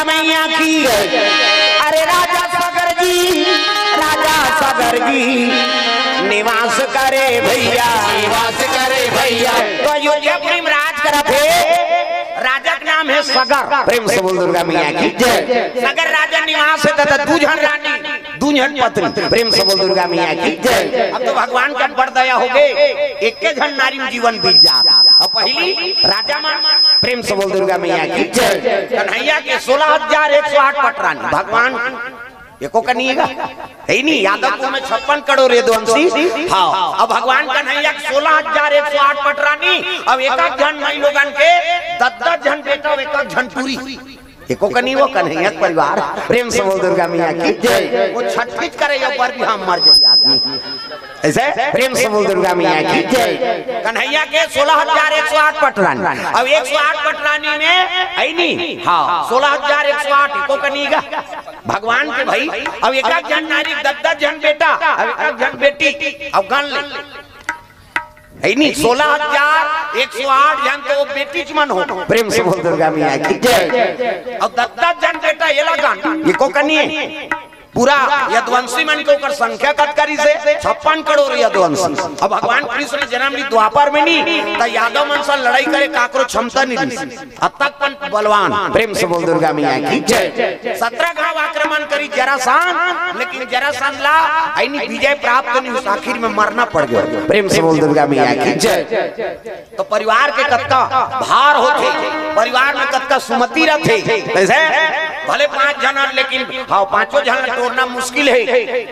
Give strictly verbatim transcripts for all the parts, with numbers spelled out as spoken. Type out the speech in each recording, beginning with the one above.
मैया की। अरे राजा सगर जी, राजा सगर जी निवास करे भैया। निवास करे भैया। तो अयोध्यापुरी में राज करत हे, राजा के नाम हे सगर। प्रेम से बोल दुर्गा मैया की जय। सगर राजा निवास हे तथा दू झन रानी, दू झन पत्नी। प्रेम से बोल दुर्गा मैया की जय। अब तो भगवान के बड़ दया होगे, एके झन नारी में जीवन बीत जात। अब पहिली राजा मन। प्रेम से बोल दुर्गा मैया की जय। कन्हैया के सोलह हजार एक सौ आठ पटरानी, भगवान एको कनिएगा हे ही नहीं। यादवपुर में छप्पन करोड़ यदुवंशी। हाँ, अब भगवान कन्हैया के सोलह हजार एक सौ आठ पटरानी, अब एक एक झन माई लोगन के दस दस झन बेटा, एक एक झन टूरी। एको कनी वो कन्हैया के परिवार। प्रेम से बोल दुर्गा मैया की जय। वो छठीच करे, एक बार भी हम मर जाए आदमी। ऐसे प्रेम से बोल दुर्गा मैया की जय। कन्हैया के सोलह हजार एक सौ आठ पटरानी, अब एक सौ आठ पटरानी में हे ही नहीं। हाँ, सोलह हजार एक सौ आठ एको कनिएगा भगवान के भाई। अब एक एक झन नारी, दस दस झन बेटा, अब एक एक झन बेटी। अब गन ले, हे ही नहीं, सोलह हजार एक सौ आठ झन तो वो बेटीच मन हो। प्रेम से बोल दुर्गा मैया की जय। अब दस दस झन बेटा, एला गन, एको कनी हे। पूरा यदुवंशी मन के ओकर संख्या कतका रिहिसे? छप्पन करोड़ यदुवंशी। अब भगवान कृष्ण जनम ली द्वापर में नहीं, त यादव मन से लड़ाई करे काकरो क्षमता नहीं रिहिस। अतक कन बलवान। प्रेम से बोल दुर्गा मैया की जय। सत्रह घाव आक्रमण करी जरासंध, लेकिन जरासंध ला हे ही नहीं विजय प्राप्त नहीं होइस, आखिर में मरना पड़ गया। प्रेम से बोल दुर्गा मैया की जय। तो परिवार के कतका भार होथे, परिवार में कतका सुमति रथे। कैसे? भले पांच झन हन, लेकिन हाँ, पांचों झन ला टोरना मुश्किल हे।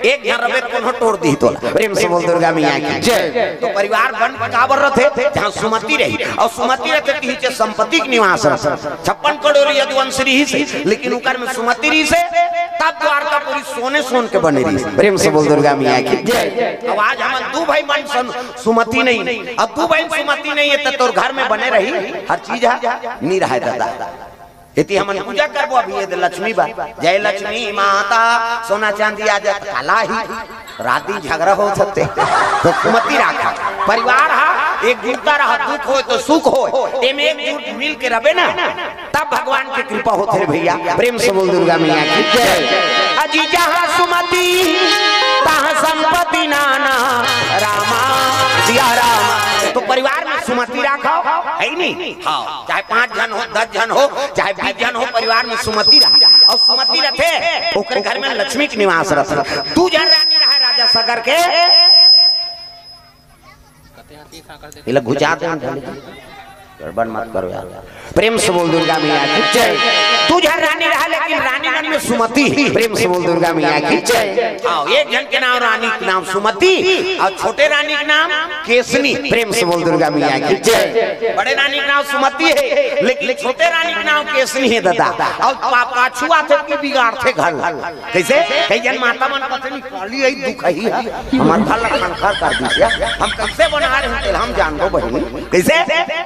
एक झन रबे त कोनो टोर दिही तोला। प्रेम से बोल दुर्गा मैया की जय। तो परिवार बन काबर रथे? जहाँ सुमति रही, अउ सुमति रथे त इही चे संपत्ति के निवास रथे। छप्पन करोड़ यदुवंश रिहिसे, लेकिन ओकर में सुमति रिहिसे, तब द्वारकापुरी सोने सोन के बने रिहिसे। प्रेम से बोल दुर्गा मैया की जय। अब आज हमन दू भाई मन सन सुमति नहीं, अब दू भाई सुमति नहीं हे त तोर घर में बने रही, हर चीज हे, नहीं रहे दादा। एती हमन पूजा करबो अभी, ये दे लक्ष्मी बा, जय लक्ष्मी माता, सोना चांदी आ जात, काला ही राती झगड़ा हो सकते, तो सुमति राखा। परिवार हा एकजुटता रहा, दुख होय तो सुख होय, एमे एकजुट मिल के रबे ना, तब भगवान के कृपा होथे रे भैया। प्रेम से बोल दुर्गा मैया की जय। अजी जहाँ सुमति तहाँ संपत्ति नाना, रामा सिया रामा। तो परिवार में सुमति राखव, हे ही नहीं? हाँ, चाहे पांच झन हो, दस झन हो, चाहे बीस झन हो, परिवार में सुमति रहा। अउ सुमति रथे, ओकर घर में लक्ष्मी के निवास रथे। दू झन रानी रहे राजा सगर के, एला घुचा दे, गड़बड़ मत करो यार। प्रेम से बोल दुर्गा मैया की जय। दू झन रानी रहा, लेकिन रानी मन में सुमति। प्रेम से बोल दुर्गा मैया की जय। हाँ, एक झन के नाम रानी के नाम सुमति, अउ छोटे रानी के नाम केसनी। प्रेम से बोल दुर्गा मैया की जय। बड़े रानी के नाम सुमति हे, लेकिन छोटे रानी के नाम केसनी हे दादा। अउ पा-, पाछू आथे कि बिगाड़थे घर। कैसे? कई झन माता मन पता नहीं काली आई दुख ही है, हमर घर ला खंखा कर दिस या। हम कैसे बना रहे हैं, हम जानबो बहिनी। कैसे?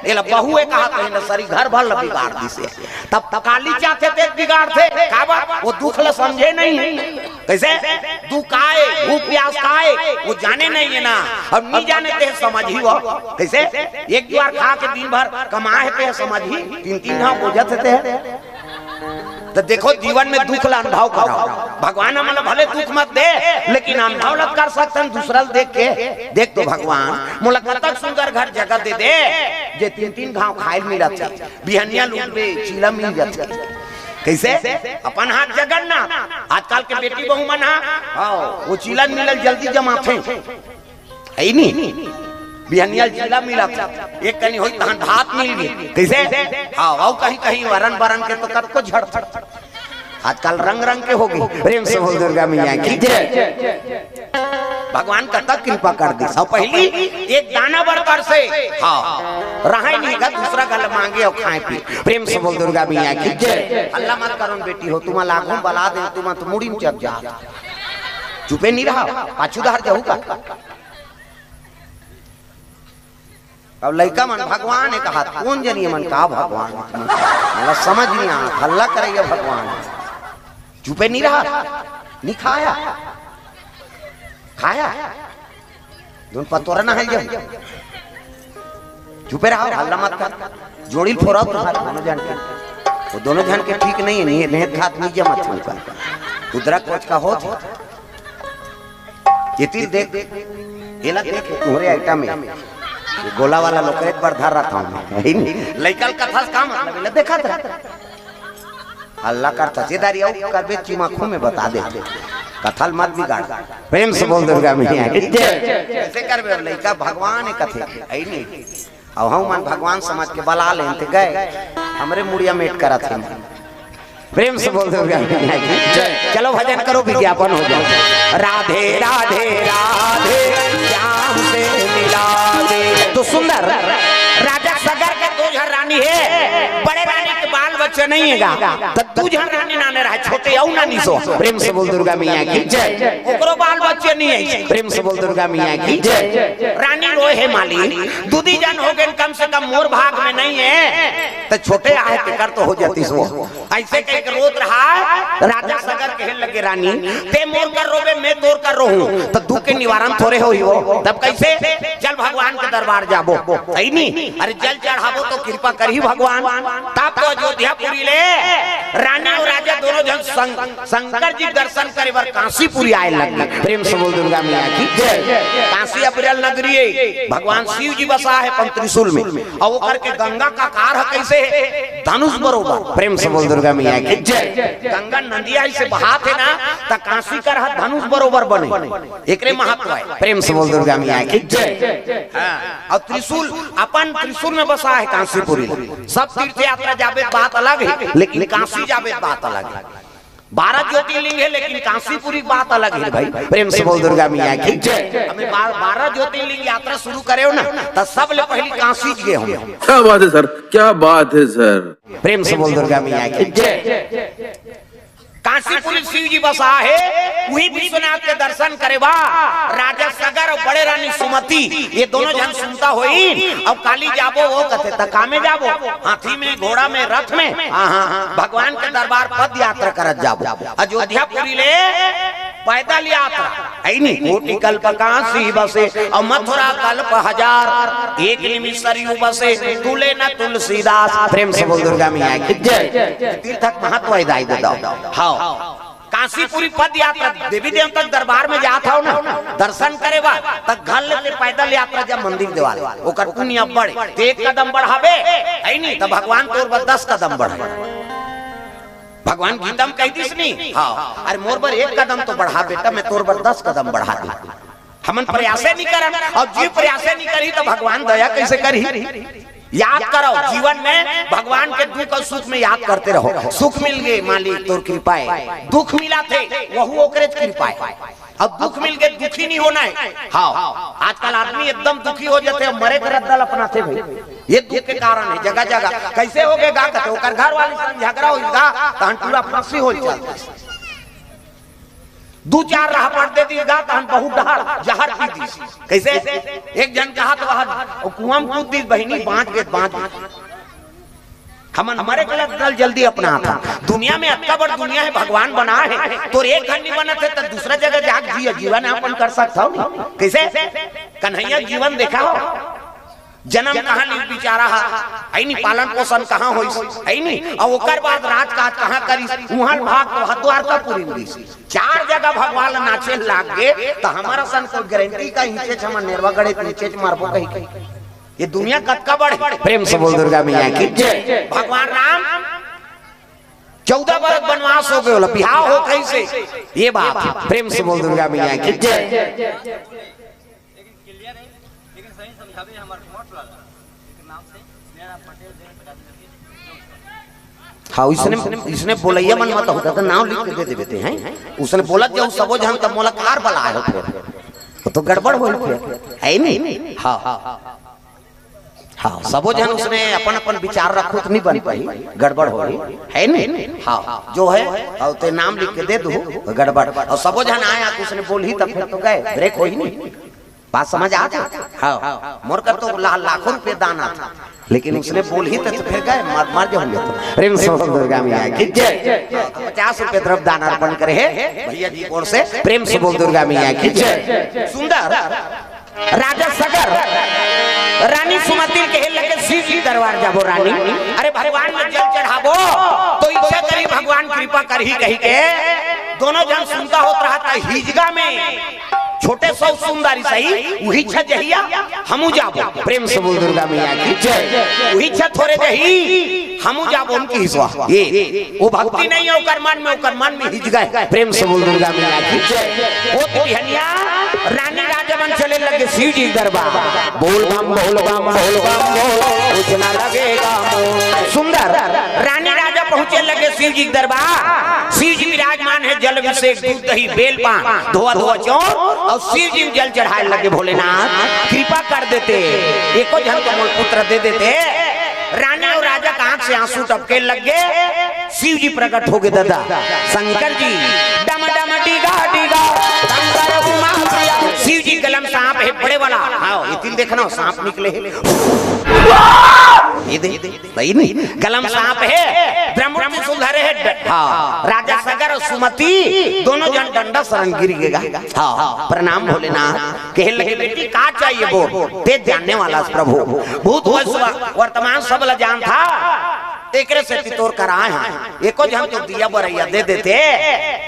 एला बहू ए कहा कहीं न सरी घर भर ला बिगाड़ दिस या। तब, तब काली चाहते थे बिगाड़थे, काबर? वो दुख ला समझे नहीं। कैसे? दुख आए, भूख प्यास आए, वो जाने नहीं है ना। अब नहीं जाने ते समझ ही वो। कैसे? एक बार खा के दिन भर कमाए ते समझ ही, तीन तीन घाव बोझत थे। तो देखो, जीवन में दुख ला अनुभव कराओ। भगवान हमन ला भले दुख मत दे, लेकिन अनुभव ला कर सकथन दूसरा ला देख के। देख तो भगवान, मोला कतक सुंदर घर जगह दे दे, जे तीन तीन घाव खाए मिलत हे, बिहनिया लूटबे, चीला मिल जाथे। कैसे? अपन हाथ जगन्नाथ। आजकल के बेटी बहू मन हा, हाँ, वो चीला मिलल जल्दी जमाथे। हे ही नहीं? बिहनिया ल चीला मिलत हे, एक कनी होई तहन भात मिल गे। कैसे? हाँ, अउ कहीं कहीं वरन बरन के तो कतको झड़थे। आजकल रंग रंग के हो गे। प्रेम से बोल दुर्गा मैया की जय। भगवान कतक कृपा कर दिस। अउ पहिली एक दाना बरकर से, हाँ, रहे नहीं गा, दूसरा घर मांगे अउ खाए पी। प्रेम से बोल दुर्गा मैया की जय। हल्ला मत करो न बेटी हो, तुम लागू बला दे, तुम तो मुड़ी में चढ़ जा। चुपे नहीं रहा, पाछू धार जाहू का। अब लइका मन भगवान हे कहा, कोन जनी मन का भगवान? मोला समझ नहीं आ, हल्ला करैया भगवान। चुपे नहीं रहा, नहीं खाया, खाया। दोन पतोरा ना हल जाओ, चुपे रहा, हल्ला मत कर। जोड़ी फोरा तुम्हारा, दोनों जन के। दोनों झन के ठीक नहीं है, नहीं, नहीं खात नहीं जमत हमका। उधरा कोच का होत हे। ये तीर देख, एला देख, तुम्हरे आइटम में। ये गोला वाला लोकरेट पर धर रहा था मैं। है नहीं? लइका ल कथा से का मतलब, एला देखा था। हल्ला करता, सीधा रिया, करबे चुमा खू में बता दे। कथा ल मत बिगाड़। प्रेम से बोल दुर्गा मैया की जय। कैसे करबे? लइका भगवान हे कथे, है नहीं? अब हम मन भगवान समझ के बला लेन ते गए, हमरे मुड़िया मेट करत हे। प्रेम से बोल दुर्गा मैया की जय। चलो भजन करो, विज्ञापन हो जाए। राधे राधे राधे, श्याम से मिला दे। तो सुंदर राजा सगर के दू झन रानी हे, बड़े रानी के बाल बच्चे नहीं हे गा, तो दू झन रानी नाने रहे, छोटे अउ नानी सो। प्रेम से बोल दुर्गा मैया की जय। ओकरो बाल बच्चे नहीं हे, प्रेम से बोल दुर्गा मैया की जय। रानी रोए हे मालिक, दू दी झन हो गए, कम से कम मोर भाग में नहीं हे, तो छोटे आहे तेकर तो हो जाती सो। ऐसे कह के रोत रहा। राजा सगर कहे लगे, रानी, ते मोर कर रोबे, मैं तोर कर रोहूं, तो दुख के निवारण थोड़े होही वो। तब कैसे? चल भगवान के दरबार जाबो, है नी? अरे जल चढ़ाबो तो कृपा करही भगवान। तब तो अयोध्यापुरी ले रानी अउ राजा दोनों झन संग, शंकर जी दर्शन करे बर कांसीपुरी आए लगे। प्रेम से बोल दुर्गा मैया की जय। कांसी अविरल नगरी हे, भगवान शिव जी बसा हे अपन त्रिशूल में। अउ ओकर के गंगा का कार ह कैसे हे? धनुष बरोबर। प्रेम से बोल दुर्गा मैया की जय। गंगा नदिया ऐसे बहात हे ना, त कांसी कर ह धनुष बरोबर बने, एकरे महत्व हे। प्रेम से बोल दुर्गा मैया की जय। हाँ, अउ त्रिशूल, अपन त्रिशूल में बसा हे कांसीपुरी। सब तीर्थ यात्रा जाबे त बात अलग हे, लेकिन कांसी जाबे त बात अलग हे। बारह ज्योतिर्लिंग हे, लेकिन कांसीपुरी बात अलग हे भाई। प्रेम से बोल दुर्गा मैया की जय। हमें बार-, बारह ज्योतिर्लिंग यात्रा शुरू करे हो ना, त सबले पहली कांसी गे हो। क्या बात है सर, क्या बात है सर। प्रेम से बोल दुर्गा मैया की जय। कांसीपुरी शिव जी बसा हे, उही विश्वनाथ के दर्शन करे बा। राजा सगर अउ बड़े रानी सुमति, ये दोनों झन सुनता होइन, अउ काली जाबो वो कथे, त कामे जाबो, हाथी में, घोड़ा में, रथ में, हाँ, हाँ, हाँ, भगवान के दरबार पद यात्रा करत जाबो। अयोध्यापुरी ले पैदल यात्रा, है नी? कोटि कल्प कांसी बसे, अउ मथुरा कल्प हजार, एक निमिष सरयू बसे, तुले न तुलसीदास। प्रेम से बोल दुर्गा मैया की जय। तीर्थ के महत्व हे दाई दे दो। हाँ। कांसीपुरी पद यात्रा, देवी देवता के दरबार में जात हव ना, दर्शन करे बर, त घर ले ते पैदल यात्रा जा मंदिर देवाल, ओकर पुण्य अब्बड़ हे। ते एक कदम बढ़ाबे, है नी, त भगवान तोर बर दस कदम बढ़ाही। भगवान गीता में कहि दिस नी, हाँ, अरे मोर बर एक कदम तो बढ़ा बेटा, मैं तोर बर दस कदम बढ़ा दूं। हमन प्रयासे नहीं करन, अउ जीव प्रयासे नहीं करही त भगवान दया कैसे करही? याद करो, जीवन में भगवान के दुख अउ सुख में याद करते रहो। सुख मिल गे, मालिक तोर कृपा हे। दुख मिलत हे, वहू ओकरे कृपा हे। अउ दुख मिल गे, दुखी नहीं होना हे। हाँ, आजकल आदमी एकदम दुखी हो जाथे, अउ मरे के रद्दा ल अपनाथे भाई। ये दुख के कारण हे जगह जगह। कैसे हो गे गा कथे, ओकर घर वाली संग झगड़ा होइस गा, तहन टूरा फांसी हो चलथे। दू चार रहपट दे दिस गा, तहन बहुत डहर जहर पी दिस। कैसे? एक झन कहा तो वह कुआं में कूद दिस, बहिनी बांच गे, बांच गे। हमन मरे के लत जल्दी अपनात हन। दुनिया में अतका बड़ दुनिया हे, भगवान बनाए हे, तोर एक घर नहीं बनत हे त दूसरा जगह जाके जिया, जीवन यापन कर सकत हव नहीं। कैसे? कन्हैया जीवन देखा हो, जन्म कहाँ लिस बिचारा हा, है नी, पालन पोषण कहाँ होइस, है नी, अउ ओकर बाद राजकाज कहाँ करिस, उहाँ भाग तो हा द्वारकापुरी में दिस। चार जगह भगवान ल नाचे लाग गे, त हमर असन कोई गारंटी का इहिंचे च हमन नेरवा गड़े, इहिंचे च मरबो कही के। ये दुनिया कतका बड़ हे। प्रेम से बोल दुर्गा मैया की जय। भगवान राम चौदह बरस बनवास हो गे, ओला बिहाव हो कइसे? ये बात हे। प्रेम से बोल दुर्गा मैया की जय। हाँ, इसने, इसने बोलैया मन मत होता त नाम लिख के दे देबे ते, हैं? उसने बोलत जाहू सबो झन त मोला कार बलाए हो फेर। वो तो गड़बड़ होई फेर, है नहीं? हाँ, हाँ, सबो झन उसने अपन अपन विचार रखहू त नहीं बन पाही, गड़बड़ होही, है नहीं? हाँ, जो है, अउ ते नाम लिख के दे दू, गड़बड़। अउ सबो झन आए, आप उसने बोलही त फेर तो गए, ब्रेक होही नहीं। बात समझ आत हे? हाँ, मोर कर तो ला-, लाखों रुपये दान आत हे, लेकिन उसने बोलही त फेर गए, मर, मर जाहूंगे तो। प्रेम से बोल दुर्गा मैया की जय। पचास रुपये द्रव्य दान अर्पण करे हे भैया जी की ओर से, प्रेम से बोल दुर्गा मैया की जय। सुंदर राजा सगर रानी सुमति कहे लगे, "शिव जी दरबार जाबो रानी, अरे भगवान में जल चढ़ाबो तो इच्छा करी भगवान कृपा करही," कही के दोनों झन सुनता होत रहा था हिजगा में। छोटे सौ सुंदरी सही, उही छा जहिया हमू जाबो। प्रेम से बोल दुर्गा मैया की जय। उही छा थोरे जही हमू जाबो उनकी हिसवा। ये वो भक्ति नहीं है ओकर मन में, ओकर मन में हिजगा है। प्रेम से बोल दुर्गा मैया की जय। वो तो बिहनिया रानी राजा मन चले लगे शिव जी के दरबार। बोल बम, बोल बम, बोल बम, बोल, कुछ ना लगेगा मोल। सुंदर रानी राजा पहुंचे लगे शिव जी के दरबार। शिव जी विराजमान है, जल अभिषेक, दूध, दही, बेल पान, धोआ धोआ चौर, और शिव जी में जल चढ़ाए लगे, "भोलेनाथ, कृपा कर देते, एको झन को मोल पुत्र दे देते।" रानी और राजा का आंख से आंसू टपके लग गए। शिव जी प्रकट हो गए दादा, शंकर जी, डम डम डीगा डीगा, शंकर उमा प्रिया। शिव जी गलम सांप है बड़े वाला, हाँ, ये तिल देखना, सांप निकले है। ये दे, दे, दे। सही नहीं, गलम सांप है, ब्रह्मोत्तर त्रिशूल धरे है, ड-, हाँ, राजा सगर और सुमति दोनों झन डंडा शरण गिर गएगा। हाँ, प्रणाम भोलेनाथ। कहे लगे, "बेटी, का चाहिए बोल, ते जानने वाला प्रभु, भूत वर्तमान सब ला जान था, एकरे से पितोर कराए हैं, एको झन तो दिया बरैया दे देते,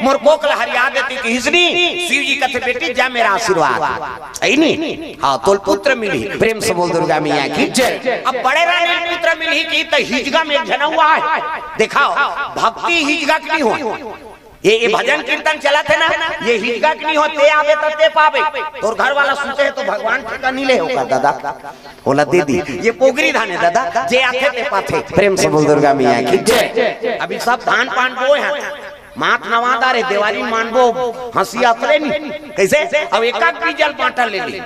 मोर कोख ला हरिया देती कि हिसनी।" शिव जी कथे, "बेटी, जा मेरा आशीर्वाद।" सही नहीं? हाँ, तोल पुत्र मिली। प्रेम से बोल दुर्गा मैया की जय। अब बड़े रानी पुत्र मिली की तो हिजगा में एक झन हुआ है। देखा, भक्ति हिजगा की नहीं हो। ये, ये भजन कीर्तन चला थे ना, ये हिजगा की नहीं हो, ते आवे तो ते पावे। तोर घर वाला सुते है तो भगवान ठेका नहीं ले होगा दादा। बोला दीदी, ये पोगरी धाने दादा, जे आथे ते पाथे। प्रेम से बोल दुर्गा मैया की जय। अभी सब धान पान बोए हैं, मात नवादा रे, देवारी मानबो, हंसी आतले नहीं। कैसे? अब एक आध बीजल बांटा ले ली।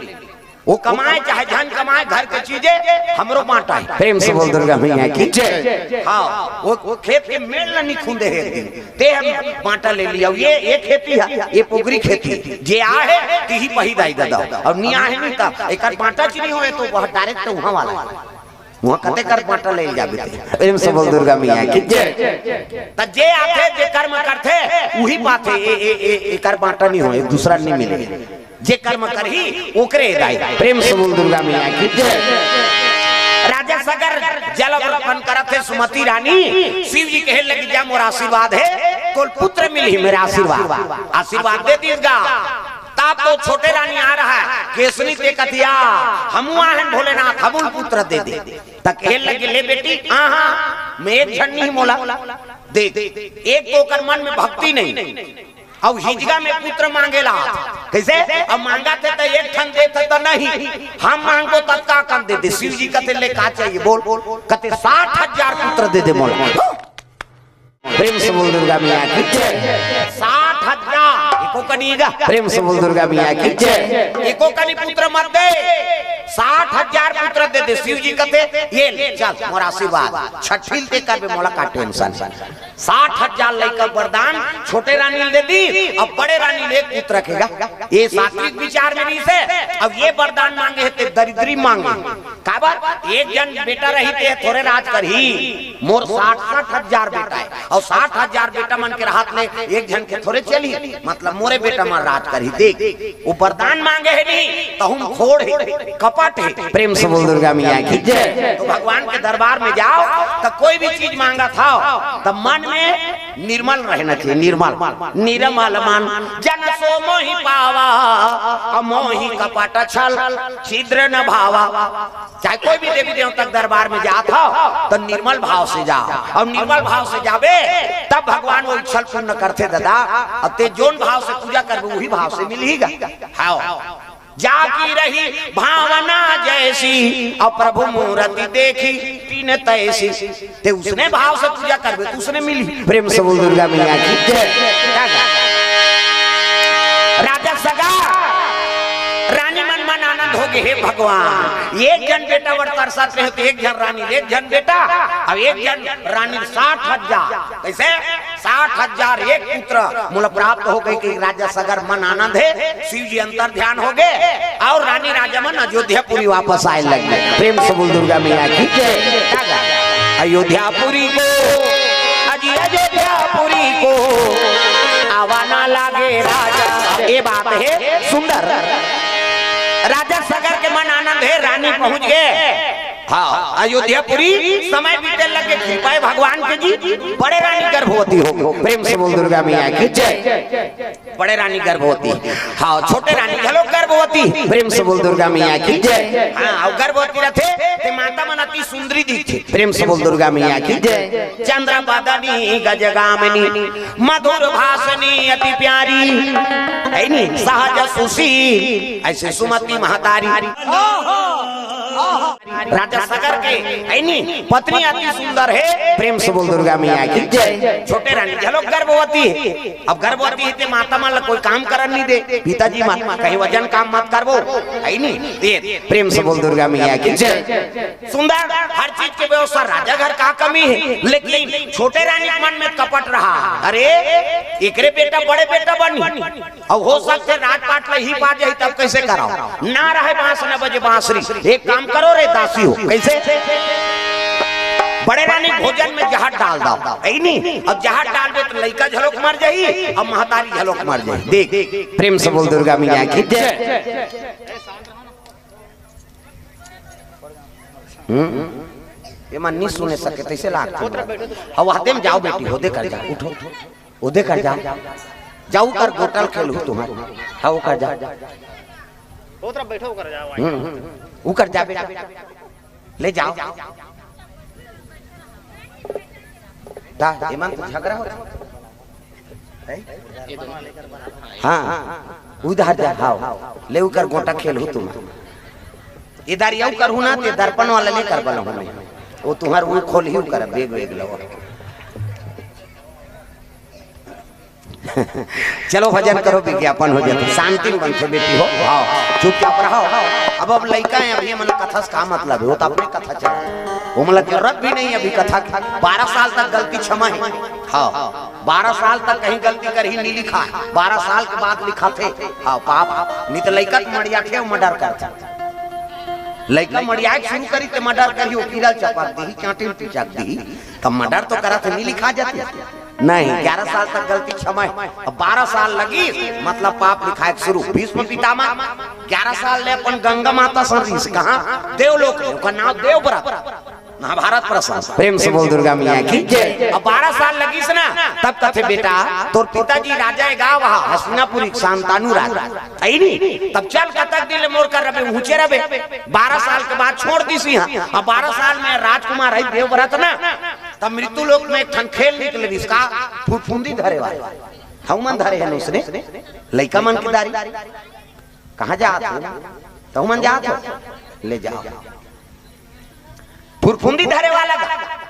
वो कमाए चाहे झन कमाए, घर के चीजें हमरो बांटा है। प्रेम से बोल दुर्गा मैया की जय। हाँ, वो, वो खेत के मेड़ ला नहीं खूंदे है एक दिन, ते हम बांटा ले लिया। ये, ये खेती है, ये पोगरी खेती, जे आ है तिही पही दाई दादा, और नहीं आ है नहीं तब एकर बांटा च नहीं होए तो वह डायरेक्ट वहाँ वाला है। वहाँ कते कर बांटा ले जाबे ते। प्रेम से बोल दुर्गा मैया की जय। त जे आथे, जे कर्म करथे, उही पाथे। ए, ए, ए, एकर बांटा नहीं हो, एक दूसरा नहीं मिले। जे कर्म करही, ओकरे दाई। प्रेम से बोल दुर्गा मैया की जय। राजा सगर जल अर्पण करत हे सुमति रानी, शिव जी कहे लगी, "जा मोर आशीर्वाद है, तोल पुत्र मिलही मेरा आशीर्वाद।" आशीर्वाद दे दीस गा। तब तो छोटे रानी आ रहा है, केसनी ते कथिया, "हमू आहन भोलेनाथ, हमू ल पुत्र दे दे।" त कहे लगे, "ले बेटी, आहा, मैं एक झन नहीं मोला। देख, एक तो ओकर मन में भक्ति नहीं, अब हिजगा में पुत्र मांगेला। कैसे? अब मांगा थे त एक ठन देत त नहीं, हम मांगो तब का कन दे दे?" शिव जी कथे, "ले का चाहिए बोल?" कथे, "साठ हजार पुत्र दे दे मोला।" प्रेम से बोल दुर्गा मैया की जय। साठ हजार, एको कनी गा। प्रेम से बोल दुर्गा मैया की जय। एको कनी पुत्र मत दे, साठ हजार पुत्र दे दे। शिव जी कथे, "ये ले, चल, मोर आशीर्वाद, छठिल ते करबे, मोला का टेंशन।" साठ हजार लइका वरदान छोटे रानी ल दे दी, अब बड़े रानी ले एक पुत्र रखेगा। ये सात्विक विचार में नहीं से, अब ये वरदान मांगे है ते दरिद्री मांगे। काबर? एक जन बेटा रही ते थोरे राज करही, मोर साठ, साठ हजार बेटा है, और साठ हजार बेटा मन के रहत ले एक जन के थोरे चली, मतलब मोरे बेटा मन राज करही। देख, वो वरदान मांगे है नहीं, तो हम खोड़ है, कपट है। प्रेम से बोल दुर्गा मैया की जय। तो भगवान के दरबार में जाओ, तो कोई भी चीज मांगा था, तो मन में निर्मल रहना चाहिए, निर्मल। निर्मल मन जन सो मोहि पावा, अमोहि कपट छल छिद्र न भावा। चाहे कोई भी देवी देवता के दरबार में जात हो, तो निर्मल भाव से जाओ। और निर्मल भाव से जाबे, तब भगवान वो इच्छल पूर्ण करथे दादा। और ते जोन भाव से पूजा करबे, वही भाव से मिलही गा। हाँ, जाकी रही भावना जैसी, और प्रभु मूरति देखी तिन तैसी। ते उसने भाव से पूजा करबे, तो उसने मिली। प्रेम से बोल दुर्गा मैया की जय। का गा? राजा सगा, रानी मन मन आनंद हो गए, "हे भगवान, एक जन बेटा बर तरसत रहे, तो एक जन रानी, एक जन बेटा, अब एक जन रानी, साठ हजार।" कैसे? "साठ हजार एक पुत्र मोला प्राप्त हो गई।" कि राजा सगर मन आनंद है, शिव जी अंतर ध्यान हो गए, और रानी राजा मन अयोध्यापुरी वापस आए लग गए। प्रेम से बोल दुर्गा मैया की जय। का गा? अयोध्यापुरी को, अजी अयोध्यापुरी को आवा ना लागे राजा। ये बात है सुंदर। राजा सगर के मन आनंद हे, रानी पहुंच गे। हाँ, अयोध्यापुरी समय बीते लगे, कृपा हे भगवान के जी, बड़े रानी गर्भवती हो गे। प्रेम से बोल दुर्गा मैया की जय। बड़े रानी गर्भवती, हाँ, छोटे रानी घलो गर्भवती। प्रेम से बोल दुर्गा मैया की जय। हाँ, अउ गर्भवती रथे ते माता मन अति सुंदरी दिखथे। प्रेम से बोल दुर्गा मैया की जय। चंद्र बदनी गजगामिनी, मधुर भाषणी अति प्यारी, हे नी, सहज सुशील, अइसे सुमति महतारी। राजा सगर के, हे नी, पत्नी अति सुंदर हे। प्रेम से बोल दुर्गा मैया की जय। छोटे रानी घलो गर्भवती हे। अब गर्भवती हे ते माता मन ला कोई काम करन नइ दे, पिताजी मन कहीं वजन काम मत करबो, हे नी। ते प्रेम से बोल दुर्गा मैया की जय। सुंदर, हर चीज के व्यवस्था, राजा घर का कमी हे, लेकिन छोटे रानी के मन में कपट रहा। अरे, एकरे बेटा बड़े बेटा बनी, अउ हो सकथे राजपाट ला ही पा जाही, तब कइसे कराओ? ना रहे बांस न बजे बांसुरी। एक काम करो रे दासी हो, कइसे? बड़े रानी भोजन में जहर डाल दव, हे नी? अब जहर डालबे त लइका घलोक मर जाही, अब महतारी घलोक मर जाही। देख, प्रेम से बोल दुर्गा मैया की जय। हम्म? ये मन नहीं सुने सके, तइसे लागथे। अब वहां दे में जाओ बेटी, होदे कर जा, उठो, होदे कर जा, जाओ कर गोटल खेलहू तुंहर, हाँ, वो कर जा, हम्म, वो कर जा बेटा, ले जाओ। दा, ये मन तो झगड़ा होता। हैं? हाँ, उधर जा, हाव। ले उकर गोटा खेलहू तुम। इधर यू करहू ना, ते दर्पण वाला ले कर बलहू मैं। वो तुंहर वो खोलही कर, बेग, बेग लो। चलो भजन करो, विज्ञापन हो जाता, शांति में बनते बेटी हो। हाँ, चुपचाप रहो। अब, अब लइका हे, अब ये मन कथा से का मतलब हे, वो तो अपने कथा चला, वो मतलब जरूरत भी नहीं अभी कथा की। बारह साल तक गलती क्षमा हे। हाँ, बारह साल तक कहीं गलती करही नइ लिखा हे, बारह साल के बाद लिखाथे। हाँ, पाप। नइ त लइका तो मड़ियाथे अउ मर्डर करथे। लइका मड़ियाए के शुरू करही ते मर्डर करही, वो कीरा ल चपक दिही, चांटी ल पिचक दिही, तब मर्डर तो करथे, नइ लिखा जाथे। नहीं, ग्यारह साल तक गलती क्षमा हे। अब बारह साल लगिस, मतलब पाप लिखाए के शुरू। भीष्म पितामह ग्यारह साल ले अपन गंगा माता सन रहिस, कहाँ? देवलोक में, ओकर नाम देवव्रत। महाभारत प्रसंग। प्रेम से बोल दुर्गा मैया की जय। अब बारह साल लगिस ना, तब कथे, "बेटा, तोर पिताजी राजा हे गा, वहाँ हस्तिनापुरी, शांतनु राजा, हे नी? तब चल, कतक दिन ले मोर कर रबे, ऊंचे रबे।" बारह साल के बाद छोड़ दिस इहाँ। अब बारह साल में राजकुमार हे देवव्रत ना, तब मृत्यु लोक में एक ठन खेल निकले रिहिस का, फुफुंदी धरे वाला। हऊ मन धरे हे न उसने, लइका मन के दारी। कहाँ जात हो? तहू मन जात हो? ले जाओ। फुरफुंदी धरे वाला गा,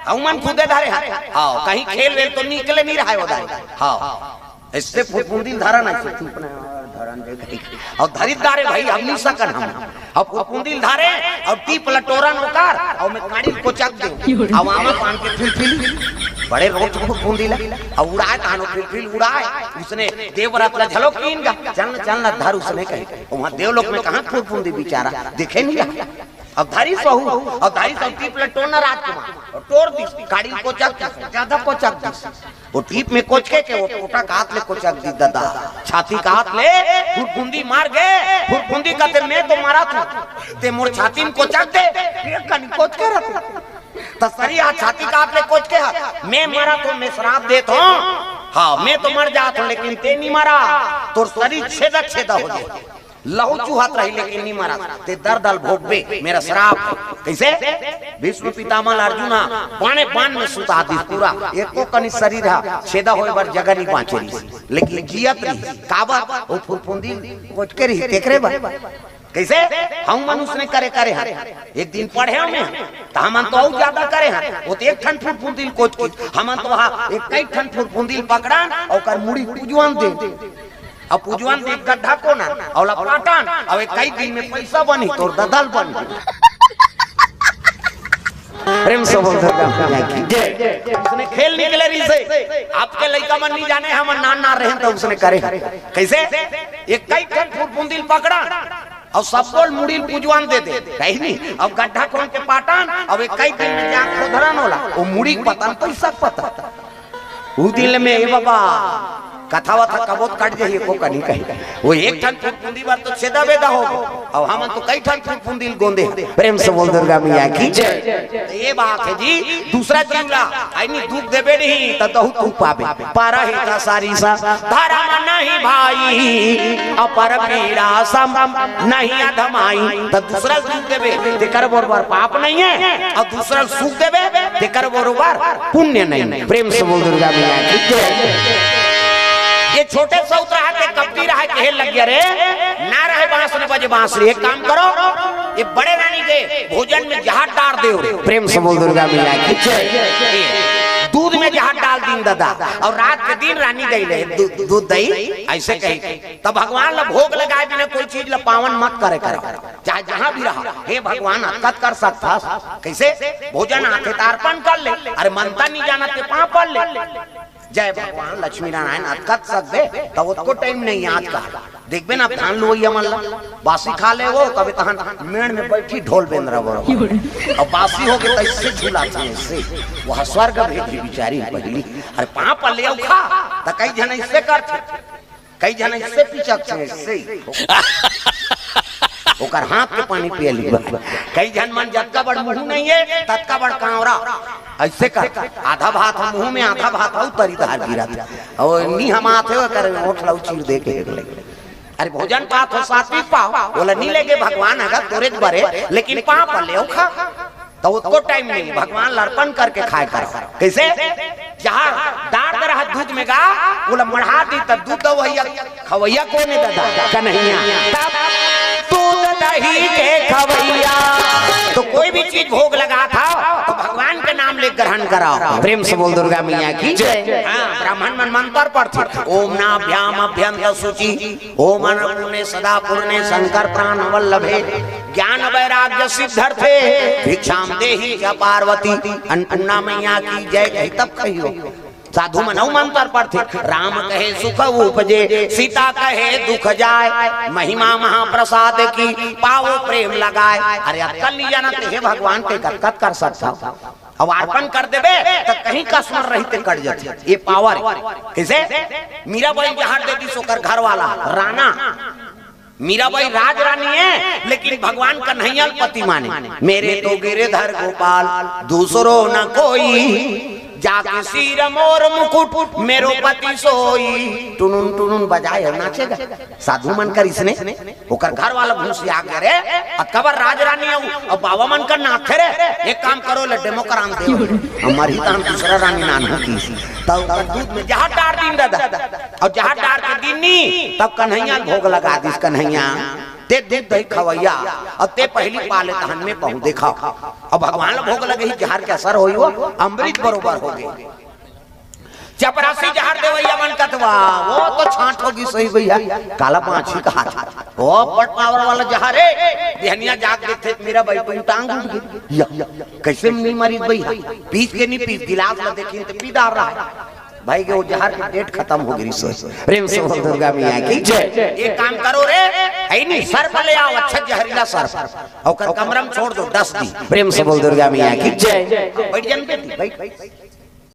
अउ मन खुदे धरे हे। हाँ, कहीं खेल वेल तो निकले नइ रहा हे वो दाई। हाँ, अइसे फुरफुंदी ल धरन, अइसे चुप ना, धरन दे भाई। अउ धरित दारे भाई, हम नइ सकन हम। अउ फुरफुंदी ल धरे, अउ टीप ल टोरन ओकर, अउ मैं काड़ी ल कोचक देंव। अउ आमा पान के फिलफिली, बड़े रोच फुरफुंदी ल, अउ उड़ाए तहानो फिलफिल उड़ाए, उसने देवव्रत ल झलो कीन गा, चल न, चल न धर उसने कहे। वहाँ देवलोक में कहाँ फुरफुंदी बिचारा, देखे नइ रहा। अब धरिस बहू, अब धरिस बहू टीप ल टोरना राजकुमार, अउ टोर दिस, काड़ी ल कोचक दिस, जादा कोचक दिस। वो टीप में कोचके के, वो पोटा के हाथ ले कोचक दिस ददा। छाती के हाथ ले, फुरफुंदी मर गे, फुरफुंदी कथे, "मैं तो मरत हंव, ते मोर छाती में कोचक दे, एक कनी कोचके रथे।" त सरी हा छाती के हाथ ले कोचके हे, "मैं मरत हंव, मैं श्राप देत हंव, हाँ, मैं तो मर जात हंव, लेकिन ते नइ मरा, तोर सरीर छेदा छेदा हो जाय।" लहू चुहत रही, लेकिन नइ मरत। ते दरद ल भोगबे, मेरा श्राप हे। कइसे? भीष्म पितामह ल अर्जुन ह बाने बान में सुता दिस पूरा, एको कनी सरीर ह छेदा होय बर जगह नइ बांचे रिहिस, लेकिन जियत रिहिस। काबर? ओ फुरफुंदी कोचके रिहिस, तेकरे बर। कइसे? हऊ मन उसने करे, करे हन। एक दिन पढ़े हन, त हमन तो अउ जादा करे हन। ओ तो एक ठन फुरफुंदी ल कोचकिस, हमन तो हा एक कई ठन फुरफुंदी ल पकड़न, ओकर मुड़ी पुजवन दे। अब पुजवन दे गड्ढा कोनन, अउ ओला पाटन, अउ एक कई दिन में पइसा बनही, तोर ददा ल बनही। प्रेम से बोल दुर्गा मैया की जय। उसने खेल निकले रिहिसे। अब के लइका मन नइ जाने, हमन नान नान रहेन त उसने करे। कइसे? एक कई ठन फुरफुंदी ल पकड़न, अउ सबो ल मुड़ी ल पुजवन दे दे। कहीं नहीं, अब गड्ढा कोन के पाटन, अब एक कई दिन में जाके खोधरन ओला। ओ मुड़ी के पतन, पइसा के पतन। उ दिन ले में, ए बाबा, कथा वथा कबो त कट जाही, एको कनी कही। वो एक ठन फुफुंदी बर तो छेदा बेदा हो गए, अब हमन तो कई ठन फुफुंदी ल गोंदे हन। प्रेम से बोल दुर्गा मैया की जय। तो ये बात है जी, दूसरा जीव ला आइनी दुख देबे नहीं, त तहू तू पाबे। परहित सरिस धरम नहीं भाई, अपर पीड़ा सम नहीं अधमाई। त दूसरा ल दुख देबे, तेकर बरोबर पाप नहीं है, और दूसरा ल सुख देबे, तेकर बरोबर पुण्य नहीं। प्रेम से बोल दुर्गा मैया की जय। ये छोटे सौत रहा के कपटी रहा, कहे लग गया रे, ना रहे बांस न बजे बांसुरी। एक काम करो, ये बड़े रानी के भोजन में जहर डार देव रे। प्रेम से बोल दुर्गा मैया की जय। ये दूध में जहर डाल दीन दादा, और रात के दिन रानी दई ले दू-, दूध दई, ऐसे कही। तब भगवान ला भोग लगाए बिना कोई चीज ला पावन मत करे करो, चाहे जहां भी रहा। हे भगवान, अतकत कर सकथस, कैसे? भोजन आथे त अर्पण कर ले, अरे मनता नहीं जानत के पांव पड़ ले। जय भगवान लक्ष्मी नारायण, अतकत सकबे, त ओतको टाइम नहीं आज का। देखबे ना, धान लुवैया मन ला बासी खा ले वो, कभी तहन मेड़ में बैठी ढोल बेंदरा बरोबर। और बासी हो के तैसे झूला थे, इससे वह स्वर्ग भेजी बिचारी पहली। अरे पांव पड़ ले अउ खा, त कई झन इससे करथे, कई झन इससे पिचक थे, इससे। ओकर हाथ के पानी पिए ली। कई झन मन जतका बड़ मुंह नहीं है, ततका बड़ कांवरा। ऐसे कर, आधा भात हम मुंह में, आधा भात हऊ तरी धार गिरत। और नी हम आथे, ओकर ओठ लऊ चीर दे के हेर ले। अरे भोजन पात हो, सात्विक पाव, बोला नी लेगे भगवान अगर तोरे बरे, लेकिन पांव पड़ ले अउ खा। तो उसको टाइम नहीं, भगवान ला अर्पण करके खाए करो। कैसे? जहाँ डार दे रहा दूध में गा, बोला मढ़ा दी, तब दूध दो भैया, खवैया कौन है दादा? कन्हैया। तब दूध दही के खवैया। तो कोई भी चीज भोग लगा था, तो भगवान के नाम ले ग्रहण कराओ। प्रेम से बोल दुर्गा मैया की जय। हाँ, ब्राह्मण मन मंत्र पढ़थे, ओम नाभ्याम अभ्यंत शुचि, ओम अन्नपूर्णे सदा पूर्णे शंकर प्राण वल्लभे, ज्ञान वैराग्य सिद्ध्यर्थे भिक्षाम देहि च पार्वती। अन्नपूर्णा मैया की जय कही तब कहियो। साधु मन अउ मंत्र पढ़थे, राम कहे सुख उपजे, सीता कहे दुख जाय, महिमा महाप्रसाद की पावो प्रेम लगाय। अरे अतका ल नी जानत हे भगवान के कतका कर सकथव। अब अर्पण कर देबे त कहीं कस्मर रहिते कट जाथे। ये पावर हे। कैसे? मीराबाई जहर दे दिस ओकर घर वाला राना। मीराबाई राज रानी है, लेकिन भगवान कन्हैया ल पति माने। मेरे तो गिरधर गोपाल दूसरो न कोई, जाके सिर मोर मुकुट मेरो पति सोई। टुनुन टुनुन बजाए अउ नाचेगा। साधु मन कर इसने ओकर घर वाला घुसिया गया रे। अतका बड़ राज रानी अउ, अउ बाबा मन कर नाथे रे। एक काम करो, ले डेमो करान दे। हमर ही तहन दूसरा रानी नान होती। तब ओकर दूध में जहर डार दीन दादा, अउ जहर डार के दीन नी, तब कन्हैया ल भोग लगा दिस, कन्हैया ते दूध दही खवैया, अउ ते पहली पाले तहन में पहुं देखा। अब भगवान ल भोग लगे ही, जहर के असर होई, वो अमृत बरोबर हो गए। चपरासी जहर देवैया मन कथवा, वो तो छांट होगी सही भैया, काला पाछी कहा था। वो बड़ पावर वाला जहर है। बिहनिया जाग के थे, मीराबाई टांग उठ गई। या, या, कैसे नहीं मरी भैया? पीस के नहीं पीस, गिलास ला देखिन तो पीदार रहा। भाई के वो जहर के डेट खत्म हो गई सो। प्रेम से बोल दुर्गा मैया की जय। एक काम करो रे, है नहीं, सर्प ले आओ, अच्छा जहरीला सर्प, ओकर कमरा में छोड़ दो, डस दी। प्रेम से बोल दुर्गा मैया की जय। बैठ जान बेटी, बैठ।